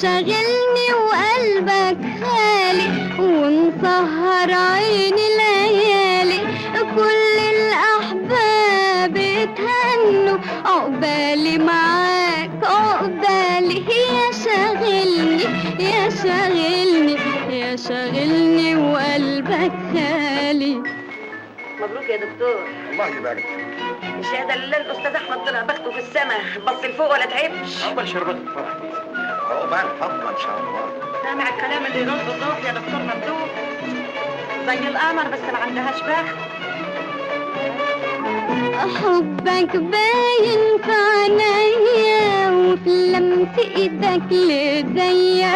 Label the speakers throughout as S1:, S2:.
S1: شاغلني وقلبك خالي، ومسهر عيني ليالي. كل الأحباب اتهنوا، عقبالي معاك عقبالي. يا شاغلني يا شاغلني يا شاغلني وقلبك خالي.
S2: مبروك يا دكتور.
S3: الله يبارك فيك.
S2: الشهادة لله، الأستاذ أحمد طلع بخته في السما، بص لفوق ولا تعبش.
S4: عقبال شربات الفرح دي.
S3: عقبال فضة ان شاء الله.
S5: سامع الكلام اللي يرد الروح يا دكتور ممدوح؟ زي القمر بس ما عندهاش بخت.
S1: حبك باين في عينيا وفي لمس ايدك لإيديا،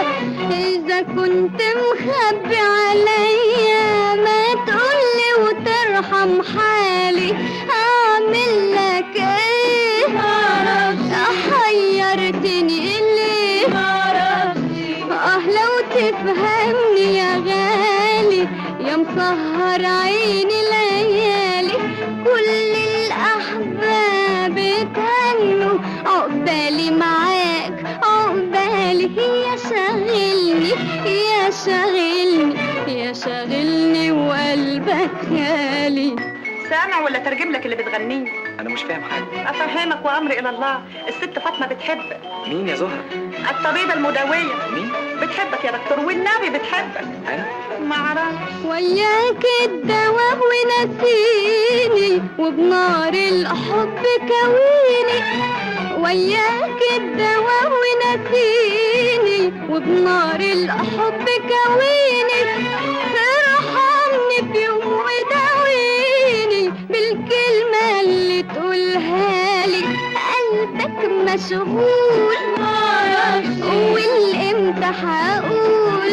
S1: اذا كنت مخبي عليا ما تقولي وترحم حالي. اعمل لك ايه؟ حيرتني ليه؟ اه لو تفهمني يا غالي، يا مسهر عيني ليالي. كل الأحباب اتهنوا، عقبالي معاك عقبالي. يا شاغلني يا شاغلني يا شاغلني وقلبك خالي.
S5: سامع ولا ترجم لك اللي بتغنيه؟
S4: انا مش فاهم حاجة.
S5: أفهمك وأمري إلى الله، الست فاطمة بتحبك.
S4: مين يا زهره؟
S5: الطبيبة المداوية.
S4: مين؟
S5: بتحبك يا دكتور، والنبي بتحبك.
S4: انا؟
S5: معرفش.
S1: وياك الدواء ونسيني، وبنار الحب كويني. وياك الدواء ونسيني، وبنار الحب كويني. ارحمني في يوم وداويني بالكلمة اللي تقولها لي. قلبك مشغول والامتى هقول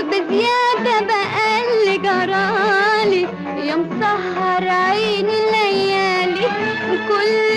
S1: بزيادة بقى اللي جرالي. يا مسهر عيني ليالي، كل